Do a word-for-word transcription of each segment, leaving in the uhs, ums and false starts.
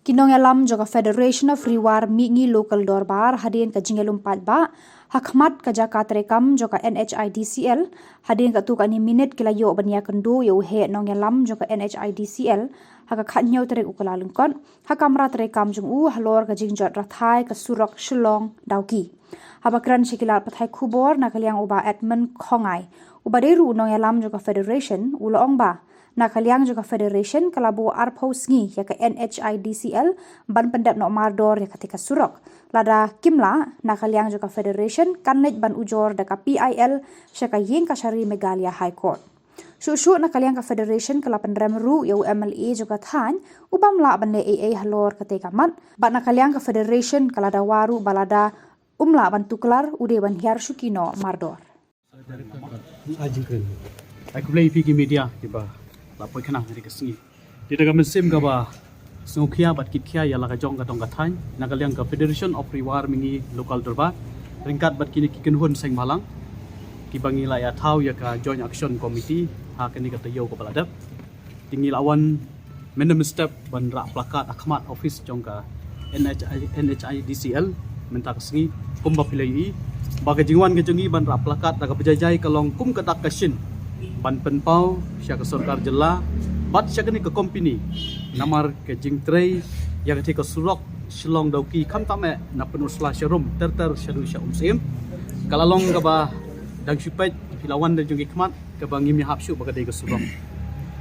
Ki nongïalam jong ka Federation of Ri War Mihngi Local Dorbar hadien ka jingïalum paidbah ha khmat ka jaka treikam jong ka N H I D C L, hadien katto katne minit ki la ïoh ban ïakynduh ïa u heh nongïalam jong ka N H I D C L ha ka khathynñiew tarik u Kyllalyngkot ha kamra treikam jong u halor ka jingjot rathai ka surok Shillong Dawki. Haba kren sha ki lad pathai khubor na ka liang u Bah Edmund Khongngai, uba dei ruh u nongïalam jong ka Federation, u la ong ba na ka liang jong ka Federation ka la buh arphew sngi ïa ka N H I D C L ban pyndep noh mardor ïa kata ka surok. Lada kim lah, na ka liang jong ka Federation kan leit ban ujor da ka P I L sha ka ïing kashari Meghalaya High Court. Shuh shuh na ka liang ka Federation ka la pynrem ruh ïa u M L A jong ka thaiñ, u bym lah ban leh ei ei halor kata ka mat, bad na ka liang ka Federation ka la dawa ruh ba lada um lah ban tuklar, u dei ban hiar shuki noh mardor. Ai khublei ïa phi ki media kiba la poi khana ha kane ka sngi. Te da ka mynsiem kaba sngewkhia bad kitkhia ïa la ka jong ka dong ka thaiñ na ka liang ka Federation of Ri War Mihngi Local Dorbar ryngkat bad kine ki kynhun seng bhalang kiba ngi la ïa thaw ïa ka Joint Action Committee ha kane ka taïew kaba la dep. Te ngi la wan mynnym mynstep ban rah plakat ha khmat office jong ka N H I, N H I D C L mynta ka sngi, kumba phi la ïohi ba ka jingwan ka jong ngi ban rah plakat da kaba jai jai ka long kum ka dak ka shin ban pynpaw sha ka sorkar jylla bad sha kane ka company namar ka jingtrei ïa kata ka surok Shillong Dawki khamtam eh na Pynursla Sharum ter ter shaduh sha Umsyiem. Ka la long kaba dang shu peit, phi la wan da jong ki khmat, kaba ngim ïahap shuh ba ka dei ka surok.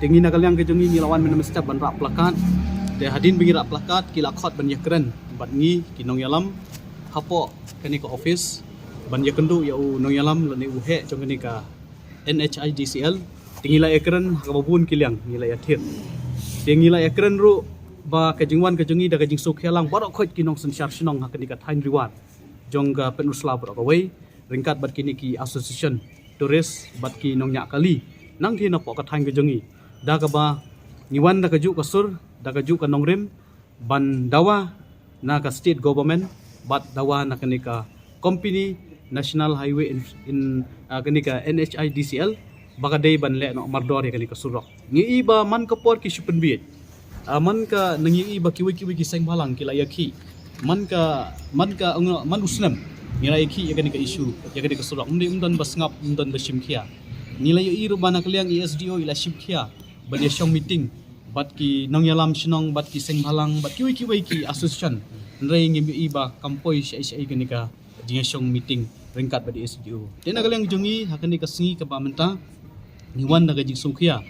Te ngi na ka liang ka jong ngi ngi la wan mynnym mynstep ban rah plakat. Te hadien ba ngi rah plakat ki la khot ban ïakren bad ngi ki nongïalam hapoh kane ka office ban ïakynduh ïa u nongïalam lane u heh jong kane ka N H I D C L. Te ngi la ïakren ha kaba bun ki liang, ngi la ïathied. Te ngi la ïakren ruh ba ka jingwan ka jong ngi da ka jingsngewkhia lang baroh khoit ki nongsynshar shnong ha kane ka thaiñ Ri War jong ka Pynursla baroh kawei, ryngkat bad kine ki association tourist bad ki nongñiah kali nangta napoh ka thaiñ ka jong ngi, da kaba ngi wan da kajuh ka sur, da kajuh ka nongrim ban dawa na ka state government bad dawa na kane ka company National Highway in, in, ah, kane ka N H I D C L ba ka dei ban leh noh mardor ïa kane ka surok. Ngi ïohi ba man ka por ki shu pynbieit. Ah, man ka, nang ïohi ba kiwei kiwei ki seng bhalang ki la ïakhih. Man ka, man ka, man u snem ngi la ïakhih ïa kane ka issue, ïa kane ka surok. Ym dei, ym don ba sngap, ym don ba shim khia. Ngi la ïohi ruh ba na ka liang i S D O i la shim khia ban ïashong meeting bad ki nongïalam shnong bad ki seng bhalang bad kiwei kiwei ki association. Hynrei ngim ïohi ba kam poi shaei shaei kane ka jingïashong meeting ryngkat bad i S D O. Te na ka liang jong ngi ha kane ka sngi kaba mynta ngi wan da ka jingsngewkhia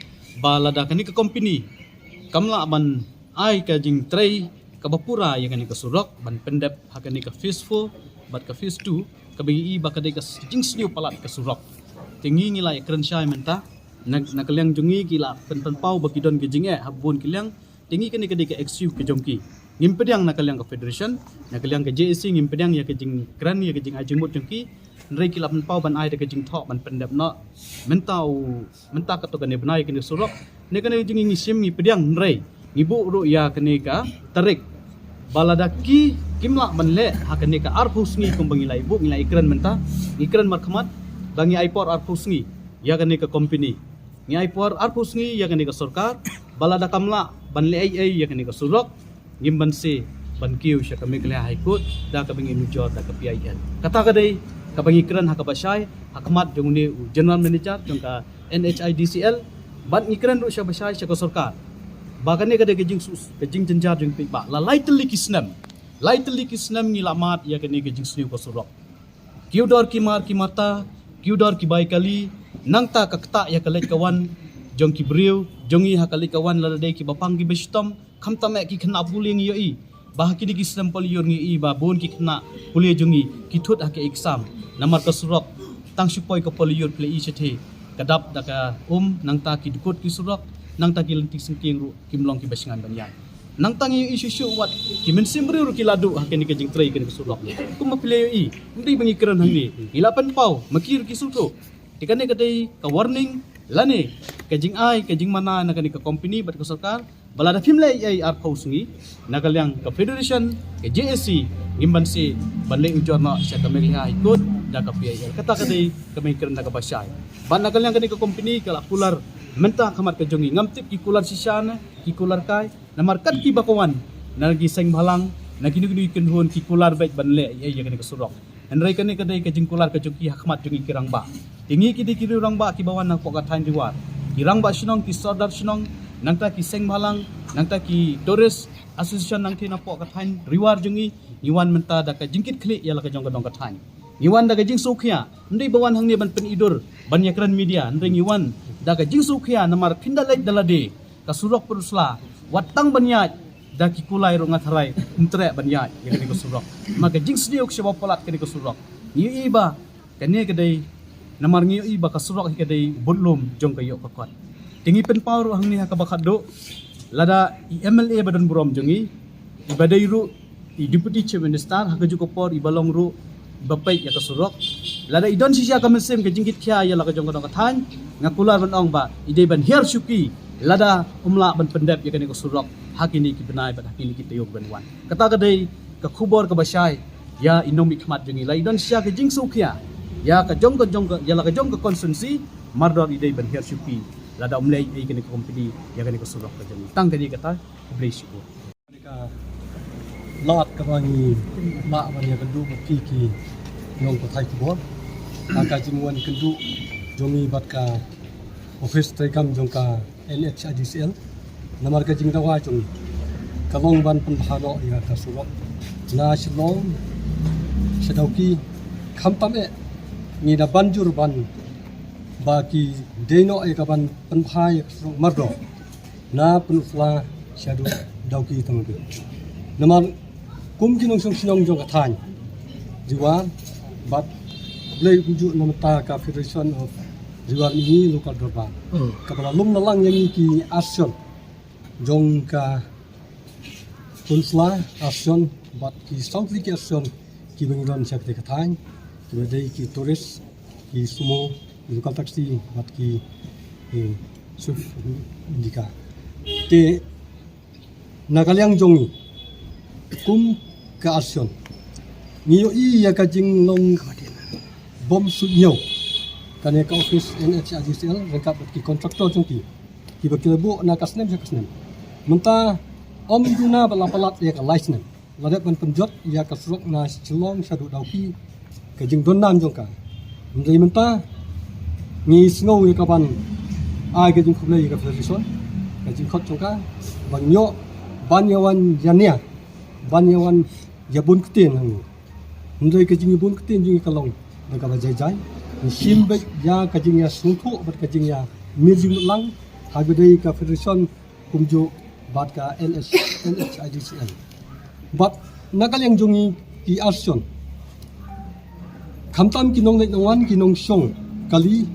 ba lada kane ka company kam lah ban ai ka jingtrei kaba pura ïa kane ka surok ban pyndep ha kane ka phase four bad ka phase two, kaba ngi ïohi ba ka dei ka jingsniew palat ka surok. Te ngi ngi la ïakren shai mynta na, na ka liang jong ngi ki la pyn, pynpaw ba ki don ka jingeh ha bun ki liang. Te ngi kane ka dei ka excuse ka jong ki. Ngim pdiang na ka liang ka federation, na ka liang ka J A C ngim pdiang ïa ka jingkren, ïa ka jingai jingmut jong ki. Hynrei ki la pynpaw ban ai da ka jingthoh ban pyndep noh mynta u, mynta katto katne bnai kane surok. Ne kane jong ngi ngi shim, ngi pdiang, hynrei ngi buh ruh ïa kane ka tarik ba lada ki, kim lah ban leh ha kane ka arphew sngi kumba ngi la ïa buh, ngi la ïa kren mynta, ngi kren markhmat ba ngi ai por arphew sngi ïa kane ka company. Ngi ai por arphew sngi ïa kane ka sorkar ba lada kam lah ban leh ei ei ïa kane ka surok, ngim banse ban kiew sha ka Meghalaya High Court da kaba ngi nujor da ka P I L. Kata ka dei kaba ngi kren ha kaba shai ha khmat jong une u general manager jong ka N H I D C L. Bad ngi kren ruh sha ba shai sha ka sorkar ba kane ka dei ka jingsus, ka jingjynjar jong phi ba la lai tylli ki snem, lai tylli ki snem ngi la mad ïa kane ka jingsniew ka surok. Ki u dor ki mar ki mata, ki u dor ki bai kali, nangta ka ktah ïa ka leit ka wan jong ki briew jong ngi ha ka leit ka wan, lada dei kiba pang kiba shitom, khamtam eh ki khynnah pule ngi ïohi ba ha kine ki snem paliur ngi ïohi ba bun ki khynnah pule jong ngi ki thut ha ka exam namar ka surok. Tang shu poi ka paliur phi la ïohi shathie ka dap da ka um, nangta ki dkut ki surok, nangta ki lynti syngkien ruh kim long kiba shngain ban ïaid. Nangta ngi ïohi shuh shuh wat ki mynsiem briew ruh ki la duh ha kane ka jingtrei kane ka surok. Kumba phi la ïohi, ym dei ba ngi kren hangne, ngi la pynpaw, ma ki ruh ki sngewthuh. Te kane ka dei ka warning lane ka jingai, ka jingmana na kane ka company bad ka sorkar ba lada phim leh ei ei arphew sngi, na ka liang ka federation, ka J A C, ngim banse ban leit ujor noh sha ka Meghalaya High Court da ka P I L. Kata ka dei kaba ngi kren da kaba shai. Bad na ka liang kane ka company ka la kular mynta ha khmat ka jong ngi, ngam tip ki kular shisha ne ki kular kai. Namar kat kiba ka wan na ki seng bhalang, na kino kino ki kynhun ki kular beit ban leh ïa, ïa kane ka surok. Hynrei kane ka dei ka jingkular ka jong ki ha khmat jong ngi ki rangbah. Te ngi ki dei ki rangbah kiba wan napoh ka thaiñ Riwar. Ki rangbah shnong, ki sordar shnong, nangta ki seng bhalang, nangta ki tourist association nangta napoh ka thaiñ Riwar jong ngi, ngi wan mynta da ka jingkitkhlieh ïa la ka jong ka dong ka thaiñ. Ngi wan da ka jingsngewkhia, ym dei ba wan hangne ban pynidur, ban ïakren media, hynrei ngi wan da ka jingsngewkhia namar phin da leit da lade, ka surok Pynursla, wat tang ban ïaid da ki kulai ruh nga tharai ym treh ban ïaid ïa kane ka surok. Namar ka jingsniew ka shaba palat kane ka surok. Ngi ïohi ba kane ka dei, namar ngi ïohi ba ka surok hi ka dei budlum jong ka ïoh ka kot. Te ngi pynpaw ruh hangne ha kaba khatduh, lada i M L A ba don burom jong ngi, iba dei ruh i Deputy Chief Minister, ha kajuh ka por iba long ruh iba peit ïa ka surok. Lada i don shisha ka mynsiem ka jingkitkhia ïa la ka jong ka dong ka thaiñ, nga kular ban ong ba i dei ban hiar shuki lada um lah ban pyndep ïa kane ka surok ha kine ki bnai bad ha kine ki taïew ban wan. Kata ka dei ka khubor kaba shai ïa i nongmihkhmat jong ngi. Lada i don shisha ka jingsngewkhia ïa ka jong ka jong ka, ïa la ka jong ka constituency, mardor i dei ban hiar shuki lada um leh ei kane ka company ïa kane ka surok ka jong ngi. Tang kane kata, khublei shibun. Ka lad kaba ngi lah ban ïakynduh bad phi ki nongpathai khubor ha ka jingwan kynduh jong ngi bad ka office treikam jong ka N H I D C L. Namar ka jingdawa jong ngi ka long ban pynbha noh ïa ka surok na Shillong sha Dawki, khamtam eh ngi da ban jur ban ba ki dei noh ïa ka ban pynbha ïa ka surok mardor na Pynursla shaduh Dawki tang bit. Namar kum ki nongshong shnong jong ka thaiñ Riwar bad Blei kumjuh na bynta ka Federation of Riwar Mihngi Local Dorbar, hmm, kaba la lum na lang ïa ngi ki association jong ka Pynursla association bad ki saw tylli ki association kiba ngi don sha kata ka thaiñ, kiba dei ki tourist, ki sumo, ki local taxi bad ki, eh, Swift Indica. Te na ka liang jong ngi kum ka association ngi ïohi ïa ka jinglong bym suidñiew kane ka office N H I D C L ryngkat bad ki contractor jong ki, kiba ki la buh na ka snem sha ka snem. Mynta ym duna ba la palat ïa ka lai snem la dep ban pynjot ïa ka surok na Shillong shaduh Dawki, ka jingdon nam jong ka. Hynrei mynta ngi sngew ïa ka ban ai ka jingkhublei ïa ka Federation, ka jingkhot jong ka ban ïoh ban ïa wan ïa nia, ban ïa wan ïa bun ktien hangne. Hynrei ka jingïabun ktien jong ngi ka long da kaba jai jai. Ngi shim beit ïa ka jingïasngewthuh bad ka jingïamir jingmut lang ha kaba dei ka Federation kumjuh bad ka N H, N H I D C L. Bad na ka liang jong ngi ki association, khamtam ki nongleit nongwan, ki nongshong kali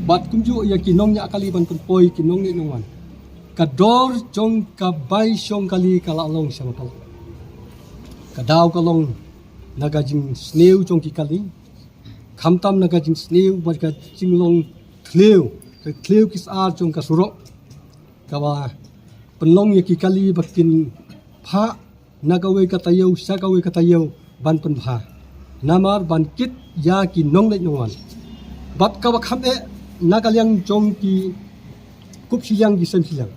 bad kumjuh ïa ki nongñiah kali ban pynpoi ki nongleit nongwan, ka dor jong ka bai shong kali ka la long sha ba palat. Ka daw ka long na ka jingsniew jong ki kali, khamtam na ka jingsniew bad ka jinglong thliew, ka thliew ki sar jong ka surok, kaba pynlong ïa ki kali ba kin phah na kawei ka taïew sha kawei ka taïew ban pynbha namar ban kit ïa ki nongleit nongwan. Bad kaba kham eh na ka liang jong ki kup shiliang ki sem shiliang.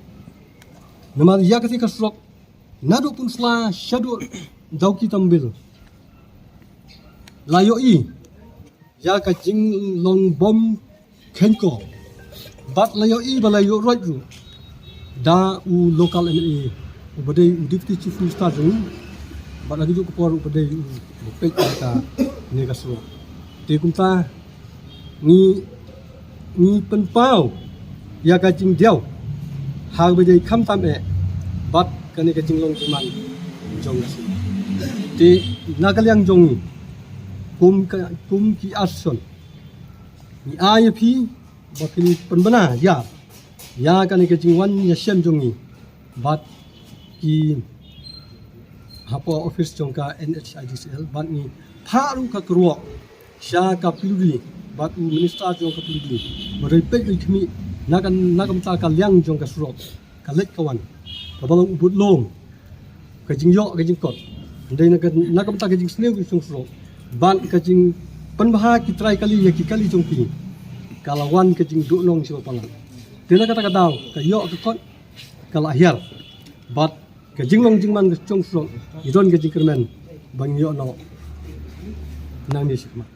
Namar ïa kata ka surok naduh Pynursla shaduh Dawki Tambil la ïohi ïa ka jinglong bym kheiñ ko. Bad la ïohi ba la ïoh roit ruh da u local M L A uba dei u Deputy Chief Minister jong ngi, bad ha kajuh ka por uba dei uba peit ïa kane ka surok. Te kumta ngi, ngi pynpaw ïa ka jingdiaw ha kaba dei khamtam eh bad kane ka jinglong jingman jong ka surok. Te na ka liang jong ngi kum ka, kum ki association ngi ai ïa phi ba phin pynbna ïa, ïa kane ka jingwan ïashem jong ngi bad ki hapoh office jong ka N H I D C L bad ngi phah ruh ka kyrwoh sha ka P W D bad u minister jong ka P W D ba dei peit dei khmih na ka, na ka bynta ka liang jong ka surok, ka leit ka wan, kaba long u budlum, ka jingïoh ka jingkot. Hynrei na ka, na ka bynta ka jingsniew ka jingsurok bad ka jingpynbha ki trai kali ïa ki kali jong ki, ka la wan ka jingduhnong sha ba palat. Te na kata ka daw ka ïoh ka kot ka la hiar bad ka jinglong jingman ka shong shnong, i don ka jingkyrmen ba ngi ïoh noh nangne shakhmat.